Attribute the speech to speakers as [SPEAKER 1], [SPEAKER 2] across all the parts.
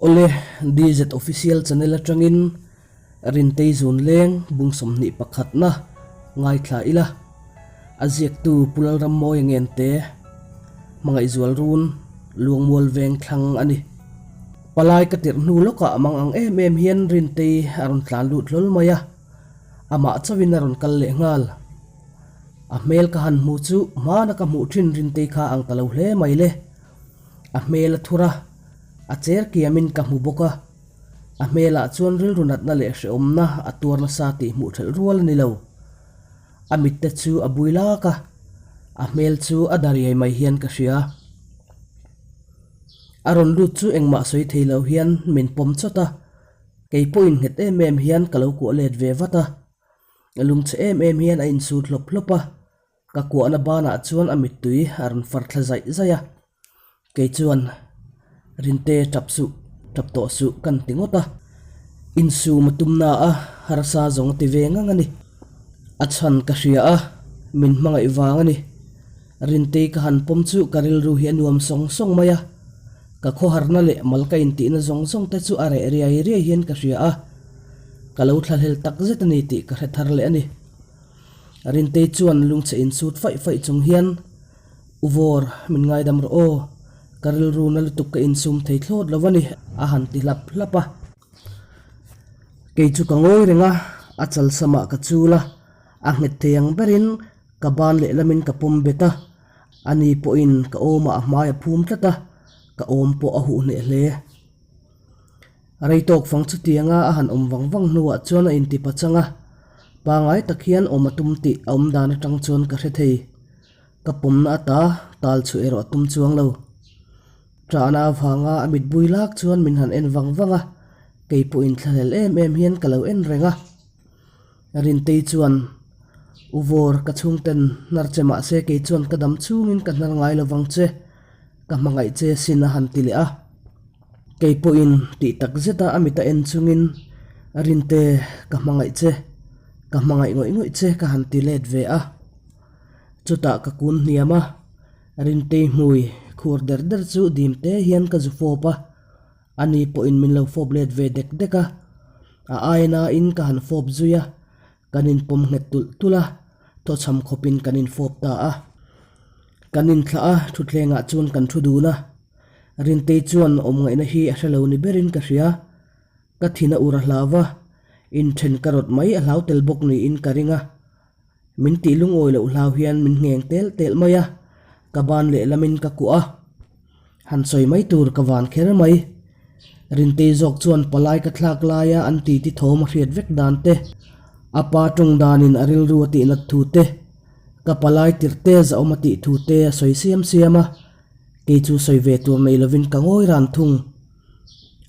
[SPEAKER 1] Awle, DZ Official Channel atangin Rintei Zun Leng bung 21 na ngaithla ila. A ziaktu Pu Lalrammawia Ngente, Hmangaihzual Run, Luangmual Veng thlang a ni. Palai ka tirh hnu lawkah mang ang em em hian Rintei a rawn tlan lut hlawl mai a, amah chauhin a rawn kal leh nghal. A hmel ka han hmu chu hmana ka hmuh thin Rintei kha ang ta lo hle mai le. A hmel a thur a, a cher kiamin ka hmu bawk a. A hmelah chuan rilru natna leh hrehawmna a tuar nasa tih hmuh thelh rual a ni lo. A mitte chu a bui lak a, a hmel chu a dariai mai hian ka hria. A rawn lut chu engmah sawi thei lo hian min pawm chawt a, kei pawhin nghet em em hian ka lo kuah let ve vat a. Lungchhe em em hian a insut hlawp hlawp a, ka kuahna banah chuan a mittui a rawn far thla zaih zaih a. Kei chuan, Rinte tap suh, tap tawh suh kan ti ngawt a. Insum a tum na a, harsa zawng a ti ve ngang a ni. A chhan ka hria a, min hmangaih vang a ni. Rintei ka han pawm chu ka rilru hi a nuam sawng sawng mai a. Ka khawharna leh mal ka intihna zawng zawng te chu a reh riai riai hian ka hria a. Ka lo thlahlel tak zet a ni tih ka hre thar leh a ni. Rintei chuan lungchhe insut faih faih chung hian, U Vawr, min ngaidam rawh aw, ka rilru na lutuk ka insum thei thlawt lo a ni, a han ti hlap hlap a. Kei chu ka ngawi reng a, a chalsamah ka chul a, a nghet thei ang berin ka ban lehlamin ka pawm bet a, ani pawhin ka awmah a hmai a phum tlat a, ka awm pawh a huh hneh hle. Rei tawk fang chutianga a han awm vang vang hnuah chuan a inti pachang a, pangai tak hian awm a tum tih a awm dan atang chuan ka hre thei. Ka pawmna ata tal chhuah erawh a tum chuang lo. Ṭahna avanga a mit bui lak chuan min han en vang vang a, kei pawhin thlahlel em em hian ka lo en reng a. Rintei chuan, U Vawr, ka chhungten hnar che mahse kei chuan ka dam chungin ka hnar ngai lo vang che, ka hmangaih che sin a han ti leh a. Kei pawhin tih tak zeta a mit a en chungin, Rinte, ka hmangaih che, ka hmangaih ngawih ngawih che ka han ti let ve a. Chutah ka kun hniam a, Rintei hmui khur der der chu dim te hian ka zu fawp a. Ani pawhin min lo fawp let ve dek dek a, a aina in ka han fawp zui a, kan inpawm nghet tulh tulh a, thawchham khawpin kan infawp ta a. Kan inthlah a, thutthlengah chuan kan thu dun a, Rintei chuan awm ngaihna hi a hre lo ni berin ka hria, ka thin a ur a hlau va, inthen ka rawt mai a hlau tel bawk niin ka ring a. Min tih lungawi loh hlau hian min ngheng tel tel mai a, ka ban lehlamin ka kuah a. Han sawi mai tur ka van kher mai. Rintei zawk chuan palai ka thlak laia an titi thawm a hriat vek dan te, a pa tawng danin a rilru a tihnat thu te, ka palai tirh te zahawm a tih thu te a sawi siam siam a, kei chu sawi ve tur nei lovin ka ngawi ran thung.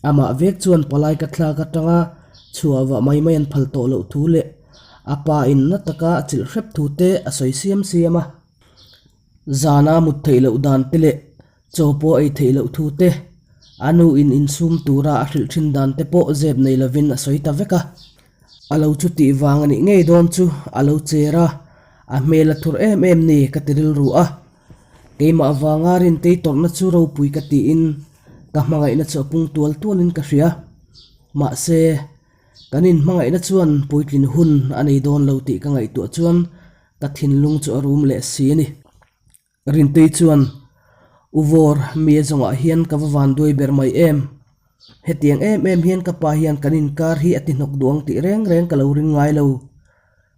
[SPEAKER 1] Amah vek chuan palai ka thlak atanga chhuah vah mai mai an phal tawh loh thu leh a pa in na taka a chilh hrep thu te a sawi siam siam a. Zana mut theih loh dan te leh chaw pawh ei theih loh thu te, a nu in insum tura a hrilh thin dan te pawh zep nei lovin a sawi ta vek a. A lo chu tih vang a nih ngei dawn chu a lo cher a, a hmel a thur em em ni ka ti rilru a. Keimah vanga Rintei tawrhna chu ropui ka tiin ka hmangaihna chu a pung tual tualin ka hria. Mahse, kan inhmangaihna chuan puitlin hun a nei dawn lo tih ka ngaihtuah chuan ka thinlung chu a rum leh si a ni. Rintei chuan, U Vawr, mi a zawngah hian ka va van duai ber mai em? Hetiang em em hian ka pa hian kan inkar hi a ti hnawk duh ang tih reng reng ka lo ring ngai lo.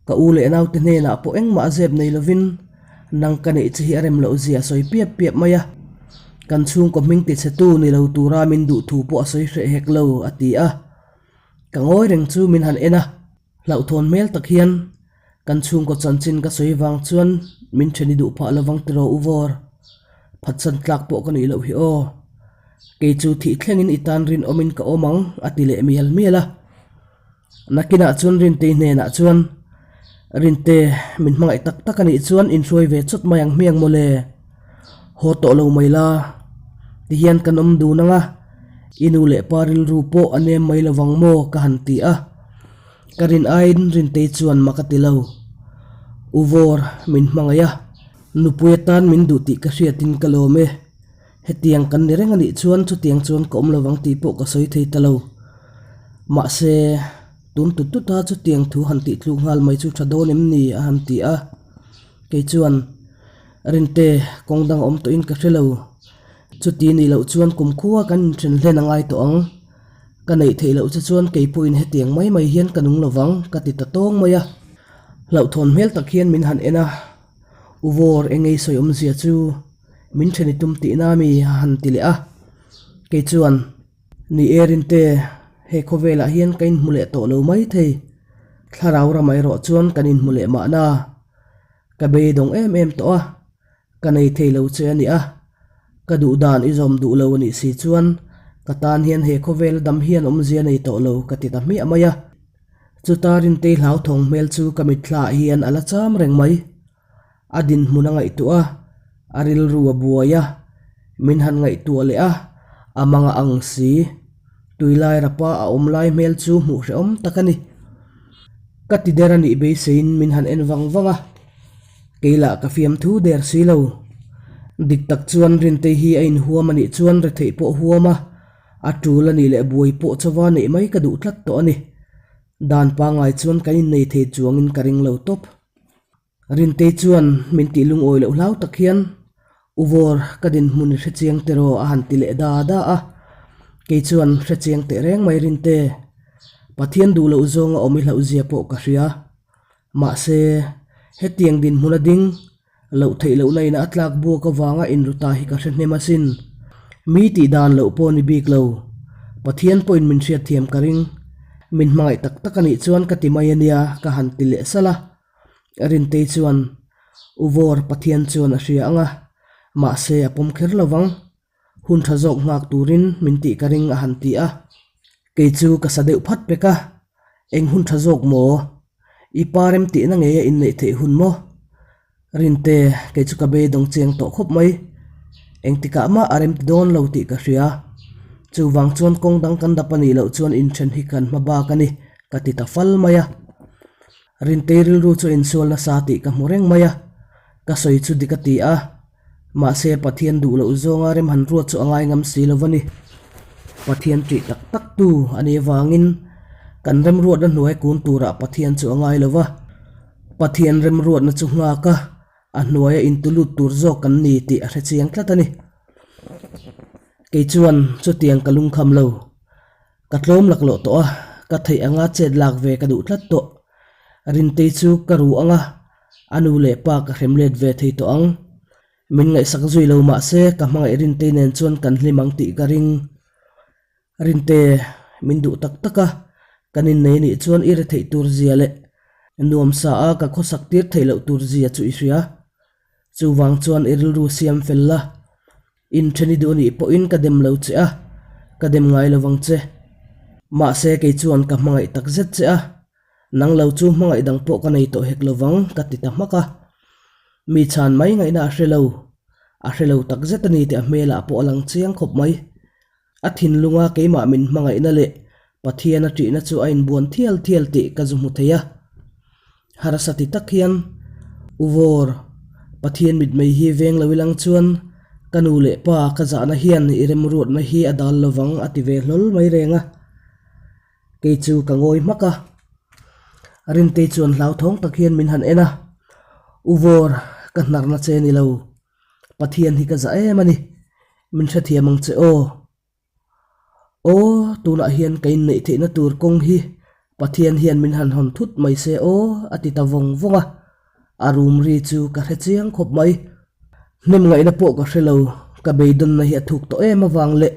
[SPEAKER 1] Ka u leh naute hnenah pawh engmah zep nei lovin nang ka neih che hi a rem loh zia a sawi piap piap mai a, kan chhungkaw hming ti chhe tu ni lo tura min duh thu pawh a sawi hreh hek lo, a ti a. Ka ngawi reng chu min han en a, hlauhthawn hmel tak hian kan chhungkaw chanchin ka sawi vang chuan min then i duh phah lovang tiraw u Vawr, phatsan tlak pawh ka nih loh hi aw. Kei chu thih thlengin i tan rinawmin ka awm ang, a ti leh mial mial a. Nakinah chuan Rintei hnenah chuan, Rinte, min hmangaih tak tak a nih chuan inhruai ve chawt mai ang hmiang mawle. Haw tawh lo mai la, tihian kan awm dun ang a, i nu leh pa rilru pawh a nem mai lovang maw ka han ti a. Ka rin aiin Rintei chuan mak a ti lo. U Vawr, min hmangaih a, nupui atan min duh tih ka hriatin ka lawm e. Hetiang kan ni reng a nih chuan chutiang chuan ka awm lovang tih pawh ka sawi thei ta lo. Mahse, tun tut tut a chutiang thu han tih tluk nghal mai chu tha dawn em ni? a han ti a. Kei chuan, Rinte, kawng dang a awm tawhin ka hre lo. Chuti nih loh chuan kumkhua kan inthen hlen a ngai tawh ang. Ka neih theih loh che chuan kei pawhin hetiang mai mai hian ka nung lovang, ka ti ta tawng mai a. Hlauhthawn hmel tak hian min han en a, U Vawr, engei sawi awmzia chu min then i tum tihna mi a han ti leh a. Kei chuan, Ni e Rinte, he khawvelah hian ka inhmu leh tawh lo mai thei. Thlarau ramah erawh chuan kan inhmu leh mahna. Ka beidawng em em tawh a, Ka nei thei lo che a ni a, ka duh dan i zawm duh lo a nih si chuan ka tan hian he khawvela dam hian awmzia nei tawh lo ka ti ta hmiah mai a. Chuta Rintei hlauthawng hmel chu ka mitthla ah hian a la cham reng mai. A dinhmun a ngaihtuah a, a rilru a buai a, min han ngaihtuah leh a, a mang a ang si. Tuilai rapa a awm lai hmel chu hmuh hrehawm tak a ni. Ka ti der a nih beiseiin min han en vang vang a. Kei lah ka fiamthu der si lo. Dik tak chuan Rintei hi a inhuam a nih chuan retheih pawh huam a, a tul a nih leh buai pawh chawa neih mai ka duh tlat tawh a ni. Dan pangngai chuan kan innei thei chuangin ka ring lo tawp. Rintei chuan min tih lungawi loh hlau tak hian, U Vawr, ka dinhmun i hrechiang tiraw a han ti leh da da a. Kei chuan hrechiang teh reng mai Rinte. Pathian duh loh zawnga awm i hlauhzia pawh ka hria. Mahse, hetiang dinhmun a ding loh theih lohna ina a tlak buak avanga inruta hi ka hre hnem asin. Mi tih dan loh pawh ni bik lo. Pathian pawhin min hriatthiam ka ring. Min hmangaih tak tak a nih chuan ka ti mai ania ka han ti leh salh a. Rintei chuan, U Vawr, Pathian chuan a hria ang a, mahse a pawm kher lo vang. Hun tha zawk nghak turin min tih ka ring a han ti a. Kei chu ka sa deuh phat pek a, eng hun tha zawk maw? I pa rem tihna ngei a inneih theih hun maw? Rinte, kei chu ka beidawng chiang tawh khawp mai. Engtikah mah a rem ti dawn lo tih ka hria. Chuvang chuan kawng dang kan dap a nih loh chuan inthen hi kan hma bak a ni, ka ti ta fal mai a. Rintei rilru chu a insual nasa tih ka hmu reng mai a, ka sawi chu dik a ti a. Mahse, Pathian duh loh zawnga rem han ruat chu a ngai ngam si lo va ni. Pathian ṭih tak tak tu a nih avangin kan remruatna hnuai kun turah Pathian chu a ngai lo va. Pathian remruatna chu nghak a, a hnuaia intulut tur zawk kan ni tih a hre chiang tlat a ni. Kei chuan chutiang ka lungkham lo. Ka tlawm laklawh tawh a, ka theih anga chet lak ve ka duh tlat tawh. Rintei chu ka ru ang a, a nu leh pa ka hrem let ve thei tawh ang. Min ngaihsak zui lo mah se ka hmangaih Rintei nen chuan kan hlim ang tih ka ring. Rinte, min duh tak tak a, kan innei nih chuan i retheih tur zia leh nuamsa a ka khawsak tir theih loh tur zia chu i hria. Chuvang chuan i rilru siam fel la. Inthen i duh anih pawhin ka dem lo che a, ka dem ngai lo vang che. Mahse kei chuan ka hmangaih tak zet che a, nang lo chu hmangaih dang pawh ka nei tawh hek lo vang ka ti ta hmak a. Mi chhan mai ngaihna a hre lo, a hre lo tak zet a ni tih a hmelah pawh a lang chiang khawp mai. A thinlunga keimah min hmangaihna leh Pathian a ṭihna chu a inbuan thial thial tih ka zu hmu thei a. Harsa ti tak hian, U Vawr, Pathian mitmei hi veng lo ilang chuan ka nu leh pa ka zahna hian i remruatna hi a dal lovang a ti ve hlawl mai reng a. Kei chu ka ngawi hmak a. Rintei chuan hlauthawng tak hian min han en a, U Vawr, ka hnarna che ni lo. Pathian hi ka zah em a ni. Min hrethiam ang che aw. Aw, tunah hian ka inneih theihna tur kawng hi Pathian hian min han hawn thut mai se aw, a ti ta vawng vawng a. A rum ri chu ka hre chiang khawp mai. Hnem ngaihna pawh ka hre lo, ka beidawnna hi a thuk tawh em avang leh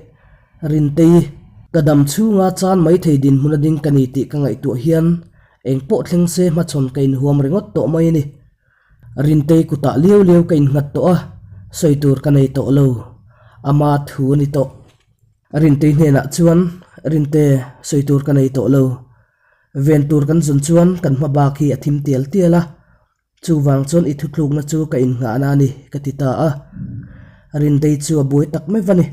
[SPEAKER 1] Rintei, ka dam chhunga chan mai thei dinhmun a ding ka ni tih ka ngaihtuah hian eng pawh thleng se hmachhawn ka inhuam ringawt tawh mai a ni. Rintei kutah liau liau ka innghat tawh a, sawi tur ka nei tawh lo. Ama thu a ni tawh. Rintei hnenah chuan, Rinte, sawi tur ka nei tawh lo. Ven tur kan zawn chuan kan hma bak hi a thim tial tial a, chuvang chuan i thutlukna chu ka innghahna a ni, ka ti ta a. Rintei chu a buai tak meuh a ni.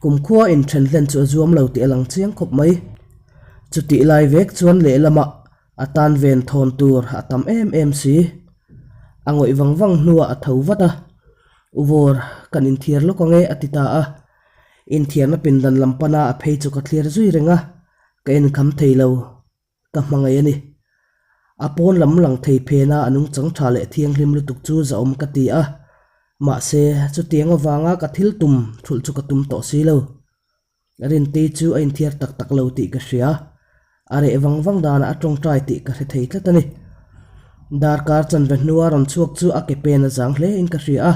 [SPEAKER 1] Kumkhua inthen hlen chu a zuam lo tih a lang chiang khawp mai. Chutih lai vek chuan lehlamah a tan ven thawn tur a tam em em si. A ngawih vang vang hnuah a tho vat a. U Vawr, kan inthiar lawk ang e, a ti ta a. Inthiarna pindan lam pana a phei chu ka thlir zui reng a, ka enkham thei lo. Ka hmangaih a ni. A pawn lam lang thei phena a nungchang tha leh thianghlim lutuk chu zahawm ka ti a. Mahse, chutiang avanga ka thil tum thulh chu ka tum tawh si lo. Rintei chu a inthiar tak tak lo tih ka hria. A reh vang vang danah a tawngtai tih ka hre thei tlat a ni. Darkar chanve hnua rawn chhuak chu a ke pen a zang hle in ka hria a,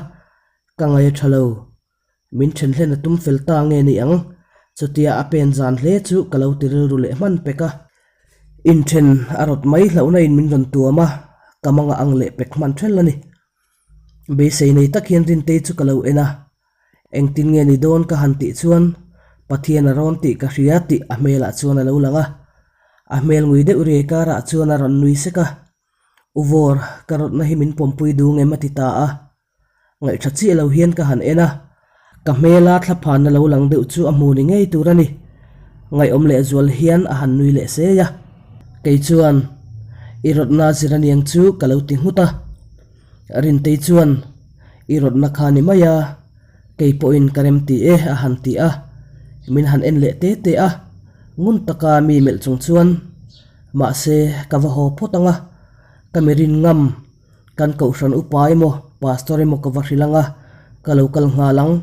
[SPEAKER 1] ka ngaih a tha lo. Min then hlen a tum fel ta nge ni ang? Chutia a pen zan hle chu ka lo ti rilru leh hman pek a. Inthen a rawt mai hlauhna in min rawn tuam a, ka mangah ang leh pek hman ṭhel a ni. Beisei nei tak hian Rintei chu ka lo en a, Engtin nge ni dawn ka han tih chuan Pathian a rawn tih ka hria tih a hmelah chuan a lo lang a. A hmel ngui deuh riai karah chuan a rawn nui sek a. U Vawr, ka rawtna hi min pawmpui dung em a ti ta a. Ngaihṭha chiah lo hian ka han en a. Ka hmela thlaphanna lo lang deuh chu a hmu ni ngei tur a ni. Ngaihawm lehzual hian a han nui leh sei a. Kei chuan, I rawtna zir aniang chu ka lo ti nghut a. Rintei chuan, I rawtna kha ni mai a, kei pawhin ka rem ti e a han ti a, min han en leh te te a, ngun taka mi melh chung chuan, Mahse, ka va haw phawt ang a, ka mi rin ngam, kan kohhran upa emaw, pastor emaw ka va hrilh ang a, ka lo kal nghal ang,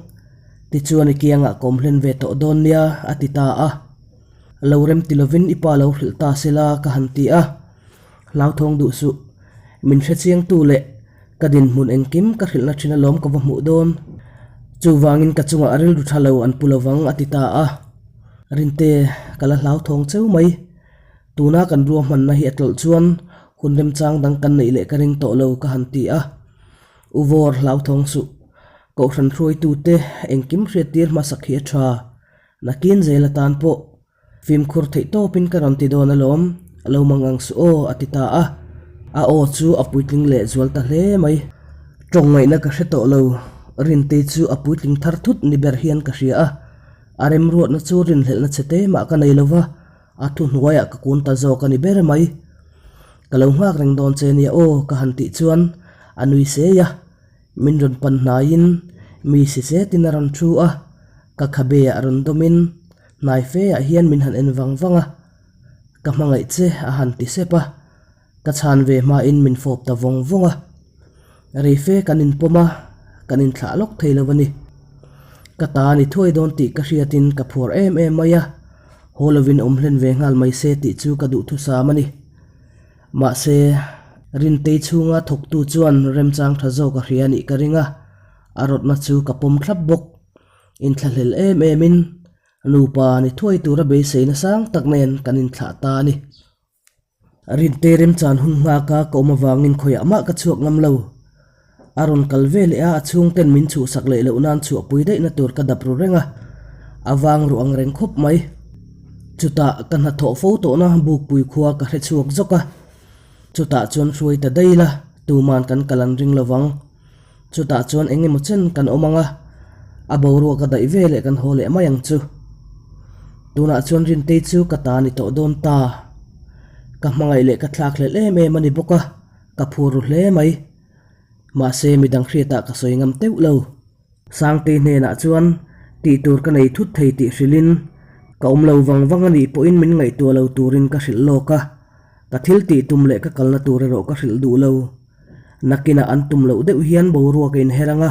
[SPEAKER 1] tichuan i kiangah ka awm hlen ve tawh dawn nia, a ti ta a. Lo rem ti lovin i pa lo hrilh ta sela ka han ti a. Hlauthawng duh suh. Min hrechiangtu leh ka dinhmun engkim ka hrilhna thin alawm ka va hmuh dawn. Chuvangin ka chungah rilru tha lo an pu lovang a ti ta a. Rinte, ka la hlauthawng cheu mai. Tuna kan ruahmanna hi a tlawlh chuan hun remchang dang kan neih leh ka ring tawh lo ka han ti a. U Vawr, hlauthawng suh. Kohhran hruaitute engkim hriattir hmasak hi a tha. Nakin zel atan pawh Fimkhur theih tawpin ka rawn ti dawn alawm, a lo mang ang suh aw, a ti ta a. A aw chu a puitling leh zual ta hle mai. Tawng ngaihna ka hre tawh lo, Rintei chu a puitling thar thut ni ber hian ka hria a. A remruatna chu rinhlelhna chhe te mah ka nei lo va, a thuhnuaiah ka kun ta zawk a ni ber mai. Ka lo nghak reng dawn che nia aw, ka han tih chuan a nui sei a. Min rawn pan hnaiin mi si zetin a rawn thu a, ka khabe ah rawn dawmin Hnai fe ah hian min han en vang vang a, ka hmangaih che a han ti sep a, ka chhan ve hmain min fawp ta vawng vawng a. Rei fe kan inpawm a, kan inthlah lawk thei lo a ni. Ka ta ni thuai dawn tih ka hriatin ka phuar em em mai a, haw lovin awm hlen ve nghal mai se tih chu ka duhthusam a ni. Mahse, Rintei chhunga thawktu chuan remchang tha zawk a hria nih ka ring a, a rawtna chu ka pawm thlap bawk. Inthlahlel em emin nupa ni thuai tura beiseina sang tak nen kan inthlah ta a ni. Rinte remchan hun nghaka ka awm avangin khawiah mah ka chhuak ngam lo. A rawn kal ve leh a, a chhungten min chhuhsak leh loh nan chhuahpui daihna tur ka dap ru reng a, a vang ruh ang reng khawp mai. Chutah ka hnathawh fo tawhna Bukpui khua ka hre chhuak zawk a, chutah chuan hruai ta daih la, tuman kan kal an ring lovang. Chutah chuan eng emaw chen kan awm ang a, a boruak a daih ve leh kan haw leh mai ang chu. Tunah chuan Rintei chu ka ta ni tawh dawn ta. Ka hmangaih leh ka thlak hlelh em em a ni bawk a, ka phur ru hle mai. Mahse midang hriatah ka sawi ngam teuh lo. Sangtei hnenah chuan tih tur ka nei thut thei tih hrilhin ka awm lo vang vang a nih pawhin min ngaihtuah lo turin ka hrilh lawk a, ka thil tih tum leh ka kalna tur erawh ka hrilh duh lo. Nakinah an tum loh deuh hian boruak a inher ang a,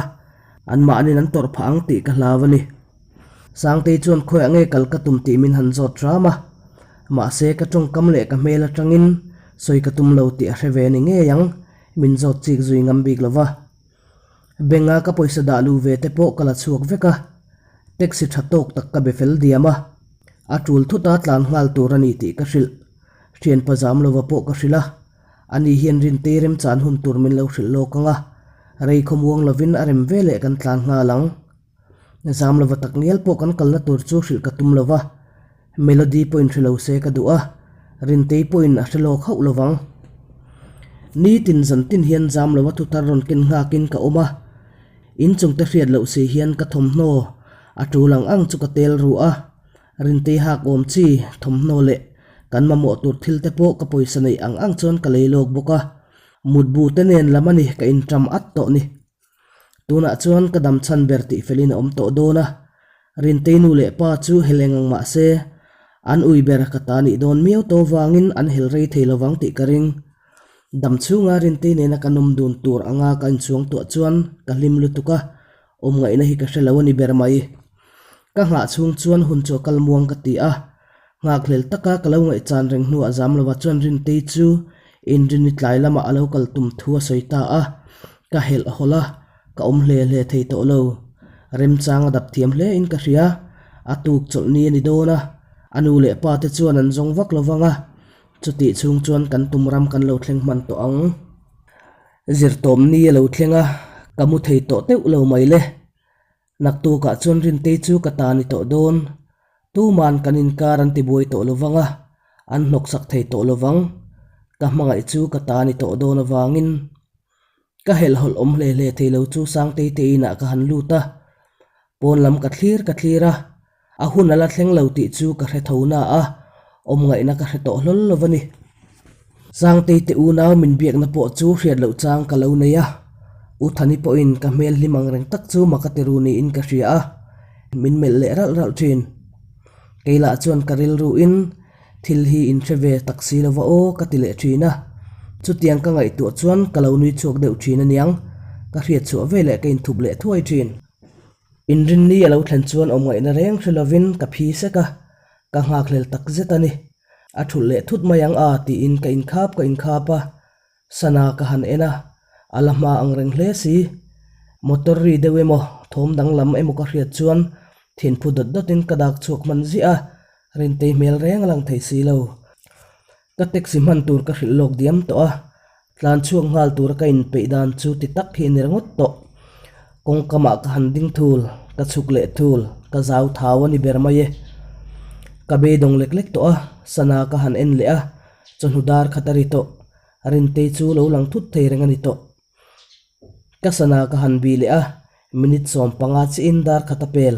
[SPEAKER 1] anmahnin an tawrh phah ang tih ka hlau a ni. Sangtei chuan khawiah nge kal ka tum tih min han zawt hram a, mahse ka tawngkam leh ka hmel atangin sawi ka tum lo tih a hre ve ni ngei ang, min zawt chik zui ngam bik lo va. Bank-a ka pawisa dah luh ve te pawh ka la chhuak vek a, taxi tha tawk tak ka be fel diam a, a tul thuta tlan nghal tur a ni tih ka hrilh. Thianpa zam lova pawh ka hrilh a. Ani hian Rintei remchan hun tur min lo hrilh lawk ang a, rei khawmuang lovin a rem ve leh kan tlan nghal ang. Zam lova tak ngial pawh kan kalna tur chu hrilh ka tum lova, Melody pawhin hre lo se ka duh a, Rintei pawhin a hre lawk hauh lovang. Nitin zantin hian zam lova thuthar rawn ken nghakin ka awm a, inchungte hriat loh si hian ka thawmhnaw a tul ang ang chu ka tel ru a, Rintei hak awm chi, thawmhnaw leh kan mamawh tur thil te pawh ka pawisa neih ang ang chuan ka lei lawk bawk a, mutbu te nen lam a ni ka inṭam at tawh ni. Tunah chuan ka dam chhan ber tih felin a awm tawh dawn a, Rintei nu leh pa chu hel eng ang mah se, an ui ber ka ta nih dawn miau tawh vangin an hel rei thei lovang tih ka ring. Dam chhunga Rintei nena kan awm dun tur anga ka inchhuang tuah chuan ka hlim lutuk a, awm ngaihna hi ka hre lo a ni ber mai. Ka nghah chhung chuan hun chu a kal muang ka ti a, Nghakhlel taka ka lo ngaihchan reng hnuah Zamlova chuan Rintei chu Inrini tlai lamah a lo kal tum thu a sawi ta a, ka helh hawlh a, ka awm hle hle thei tawh lo. Remchang a dap thiam hle in ka hria, a tuk chawlh ni a ni dawn a, a nu leh pa te chuan an zawng vak lo vang a, chutih chhung chuan kan tum ram kan lo thleng hman tawh ang. Zirtawm ni a lo thleng a, ka mu thei tawh teuh lo mai le. Naktukah chuan Rintei chu ka ta ni tawh dawn. Tuman kan inkar an tibuai tawh lo vang a, an hnawksak thei tawh lo vang. Ka hmangaih chu ka ta ni tawh dawn avangin ka helhhawlh awm hle hle thei lo chu Sangtei te inah ka han lut a. Pawn lam ka thlir ka thlir a, A hun a la thleng lo tih chu ka hre tho na a, awm ngaihna ka hre tawh hlawl lo a ni. Sangtei te unau min biakna pawh chu hriat loh chang ka lo nei a, U Thani pawhin ka hmel hlim ang reng tak chu mak a ti ru niin ka hria a, min melh leh ralh ralh thin. Kei lah chuan ka rilruin thil hi in hre ve tak si lova aw ka ti leh thin a, chutiang ka ngaihtuah chuan ka lo nui chhuak deuh thin aniang, ka hriat chhuah veleh ka inthup leh thuai thin. Inrinni a lo thlen chuan awm ngaihna reng hre lovin ka phi sek a, ka nghakhlel tak zet a ni. A thulh leh thut mai ang a tiin ka inkhap ka inkhap a, sana ka han en a, a la hma ang reng hle si. Motor ri deuh emaw, thawm danglam emaw ka hriat chuan thinphu dawt dawtin ka dak chhuak hman ziah a, Rintei hmel reng a lang thei si lo. Ka taxi hman tur ka hrilh lawk diam tawh a, tlan chhuak nghal tura ka inpeih dan chu ti tak hi a ni ringawt tawh. Kawngkamah ka han ding thul, ka chhuk leh thul, ka zau thau a ni ber mai e. Ka beidawng lek lek tawh a, sana ka han en leh a, chawhnu dar khat a ri tawh. Rintei chu lo lang thut thei reng a ni tawh. Ka sana ka han bih leh a, minute 15 chiahin dar khat a pel.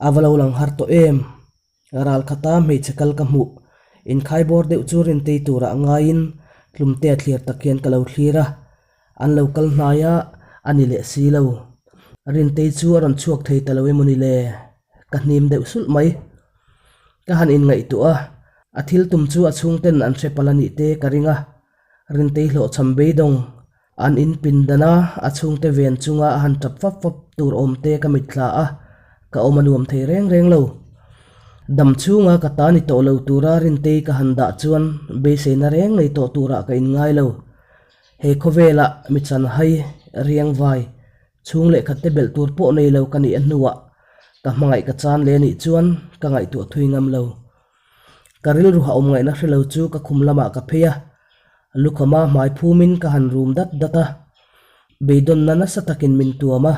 [SPEAKER 1] A va lo lang har tawh em? Ral khata hmeichhe kal ka hmuh. Inkhai bawr deuh chu Rintei turah ngaiin Tlumtea thlir tak hian ka lo thlir a. An lo kal hnai a, a ni leh si lo. Rintei chu a rawn chhuak thei ta lo emaw ni le? Ka hnim deuh sulh mai. Ka han inngaihtuah a, a thil tum chu a chhungten an hre palh a nih te ka ring a. Rintei hlawhchham beidawng An in pindan a, a chhungte ven chunga a han tap fap fap tur awm te ka mitthla a, ka awm a nuam thei reng reng lo. Dam chhunga ka ta ni tawh lo tura Rintei ka han dah chuan beiseina reng nei tawh turah ka inngai lo. He khawvelah mi chanhai, riangvai, chhung lehkhat te belh tur pawh nei lo ka nih a hnuah ka hmangaih ka chan leh anih chuan ka ngaihtuah thui ngam lo. Ka rilru ha awm ngaihna hre lo chu ka khum lamah ka phei a, Lukhama hmai phumin ka han rum dat dat a, beidawnna nasa takin min tuam a,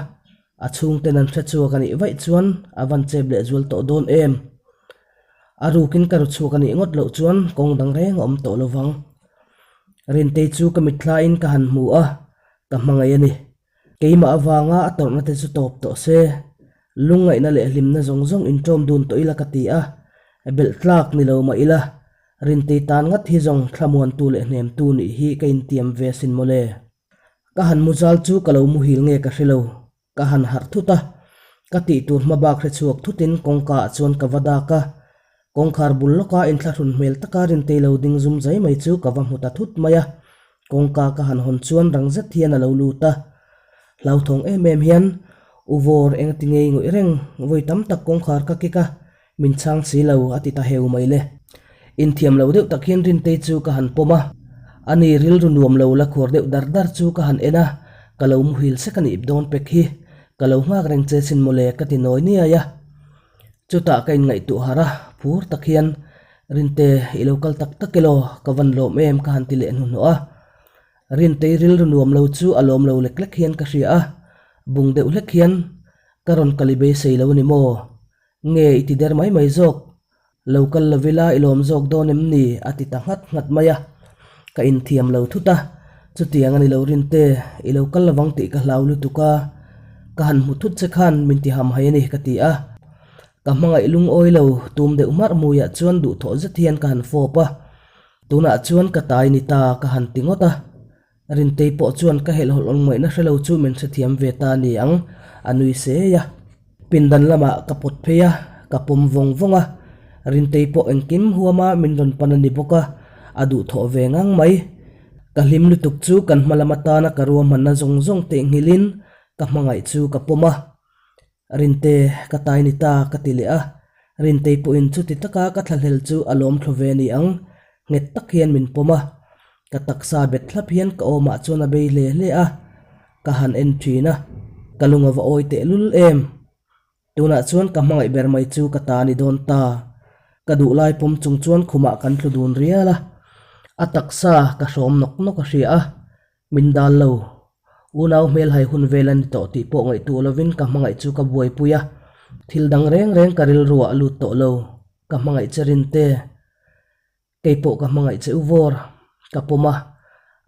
[SPEAKER 1] a chhungten an hre chhuak a nih vaih chuan a van chep leh zual tawh dawn em? A rukin ka ru chhuak a nih ngawt loh chuan kawng dang reng a awm tawh lo vang. Rintei chu ka mitthlain ka han hmu a, ka hmangaih a ni. Keimah avanga a tawrhna te chu tawp tawh se, lungngaihna leh hlimna zawng zawng inṭawm dun tawh ila ka ti a, belh tlak ni lo mah ila, Rintei tan ngat hi zawng thlamuantu leh hnemtu nih hi ka intiam ve asin mawle. Ka han mu zal chu ka lo muhil nge ka hre lo, ka han harh thut a, ka tih tur hma bak hre chhuak thutin kawngka ah chuan ka va dak a, kawngkhar bul lawka inthlahrun hmel taka Rintei lo ding zum zai mai chu ka va hmu ta thut mai a, Kawngka ka han hawn chuan rang zet hian a lo lut a, hlauthawng em em hian U Vawr engati ngei ngawih reng vawi tam tak kawngkhar ka kik a, min chhang si lo a ti ta heu mai le. Inthiam lo deuh tak hian Rintei chu ka han pawm a, ani rilru nuam lo la khuar deuh dar dar chu ka han en a, ka lo muhil sek a nih dawn pek hi, ka lo nghak reng che sin mawle ka ti nawi niai a. Chutah ka inngaihtuah harh a, phur tak hian, Rinte, i lo kal tak tak elaw? Ka van lawm em? ka han ti leh hnuhnawh a. Rintei rilru nuam lo chu a lawm lo lek lek hian ka hria a, bung deuh hlek hian, Ka rawn kal i beisei lo ni maw? Nge i ti der mai mai zawk? Lo kal lo ila i lawm zawk dawn em ni? a ti ta nghat nghat mai a. Ka inthiam lo thut a, Chutiang a ni lo Rinte, i lo kal lovang tih ka hlau lutuk a, ka han hmu thut che khan min ti ham hai a ni ka ti a. Ka hmangaih lungawi lo tum deuh hmarh hmuiah chuan duhthawh zet hian ka han fawp a, tunah chuan ka tai ni ta ka han ti ngawt a. Rintei pawh chuan ka helhhawlh awm ngaihna hre lo chu min hrethiam ve ta a ni ang, a nui sei a. Pindan lamah ka pawt phei a, ka pawm vawng vawng a. Rintei pawh engkim huama min rawn pan a ni bawk a, a duhthawh ve ngang mai. Ka hlim lutuk chu kan hma lam atana ka ruahmanna zawng zawng teh nghilhin ka hmangaih chu ka pawm a. Rinte, ka tai ni ta, ka ti leh a. Rintei pawhin chuti taka ka thlahlel chu a lawm thlu ve ni ang, nghet tak hian min pawm a. Ka taksa bet thlap hian ka awmah chuan a bei hle hle a, ka han en thin a, ka lung a va awi tehlul em. Tunah chuan ka hmangaih ber mai chu ka ta ni dawn ta. Ka duh lai pawm chung chuan khumah kan tlu dun rial a, a taksa ka hrawm nawk nawk a hria a, min dal lo. Unau hmelhai hun vel a ni tawh tih pawh ngaihtuah lovin ka hmangaih chu ka buaipui a, thil dang reng reng ka rilruah a lut tawh lo. Ka hmangaih che Rinte. Kei pawh ka hmangaih che u vawr, ka pawm a,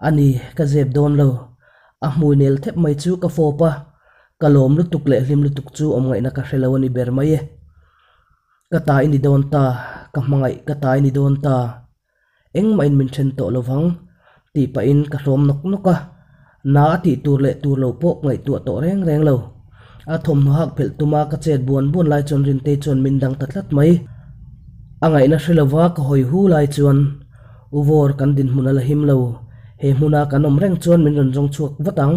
[SPEAKER 1] a ni, ka zep dawn lo. A hmui nel thep mai chu ka fawp a, ka lawm lutuk leh hlim lutuk chu awm ngaihna ka hre lo a ni ber mai e. Ka ta i ni dawn ta, ka hmangaih ka ta i ni dawn ta. Engmahin min then tawh lo vang, tih pahin ka hlawm nawk nawk a. Na a tih tur leh tur lo pawh ngaihtuah tawh reng reng lo. A thawmhnaw hak phelh tuma ka chet buan buan lai chuan Rintei chuan min dang ta tlat mai. A ngaihna hre lova ka hawi hu lai chuan U Vawr kan dinhmun a la him lo. He hmuna kan awm reng chuan min rawn zawng chhuak vat ang.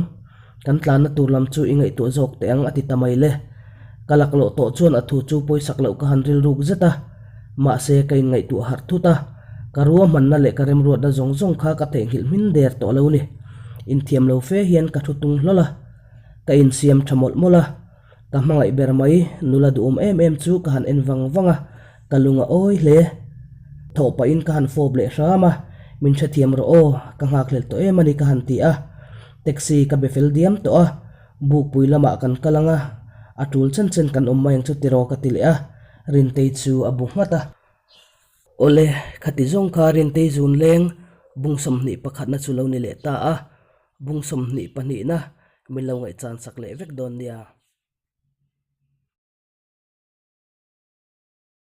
[SPEAKER 1] Kan tlanna tur lam chu i ngaihtuah zawk teh ang a ti ta mai le. Ka laklawh tawh chuan a thu chu pawisak loh ka han rilruk zet a. Mahse ka inngaihtuah harh thut a, ka ruahmanna leh ka remruatna zawng zawng kha ka theihnghilh hmin der tawh lo ni. Inthiam lo fe hian ka thu tung hlawl a, ka insiam tha mawlh mawlh a. Ka hmangaih ber mai, nula duhawm em em chu ka han en vang vang a, ka lung a awi hle. Thawh pahin ka han fawp leh hram a, min hrethiam rawh aw, ka nghakhlel tawh em a ni ka han ti a. Taxi ka be fel diam tawh a, bukpui lamah kan kal ang a, a tul chen chen kan awm mai ang chu tiraw ka ti leh a. Rintei chu a bu nghat a. Awle, khati zawng kha Rintei zun leng bung 21 na chu lo ni leh ta a, bung 22 na min lo ngaihchan sak leh vek dawn nia.